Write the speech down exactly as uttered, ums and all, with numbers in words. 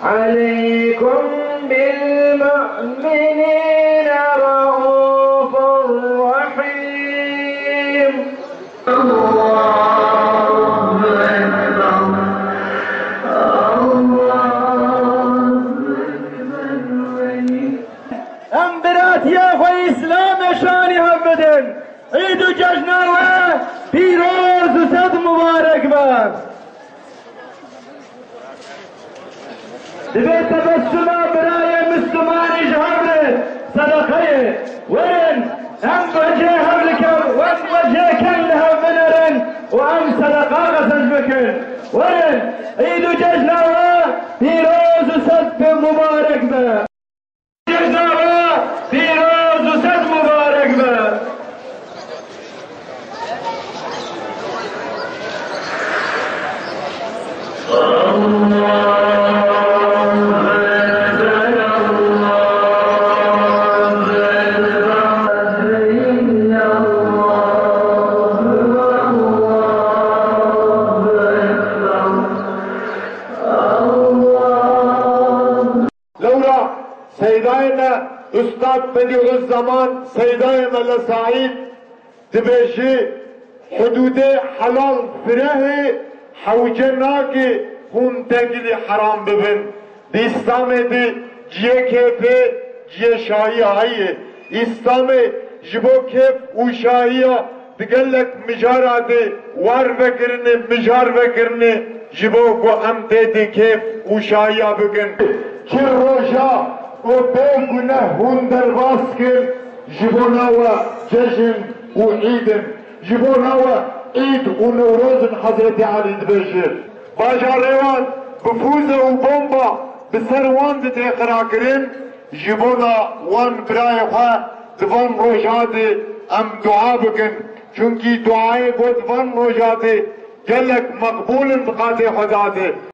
عليكم بالمؤمنين رءوف رحيم. الله أكبر. الله أكبر. Em biratiya xwe Îslamê şanî hev bidin. Îd û cejna we pîroz û sed mubarek be. Divê tebessuma birayê Mislimanî ji hev re sedeqe ye. Werin, em wecê hev li kev, em wecê kev li hev binerin û em sedeqa qezenc bikin. Werin, Îd û cejna we pîroz û sed be mubarek be. Cejna we pîroz û sed mubarek be. Lewra seydayê me Ustad Bedîuzzeman, seydayê Mele Saîd dibêjî, hudûdê helal firehê hewce nake hûn degilî heram bibin. Di Îslamê de ciyê kêfê, ciyê şahiya heye. Îslamê ji bo kêf û şahiya di gelek mijara de war vekirinê, mijar vekirinê ji bo ku em tê de kêf û şahiya bikin. Çi roja ku bê guneh hûn derbas kin, ji bona we cejn û îd in. Ji bona we îd û Newroz in, Hezretî Elî dibêje. Bajarê wan bi fûze û bomba bi ser wan di tê qirakirin, ji bona wan birayê xwe di van roja de em dua bikin. Çunkî duayê ku di van roja de gelek meqbûl in bi qatê Xweda de.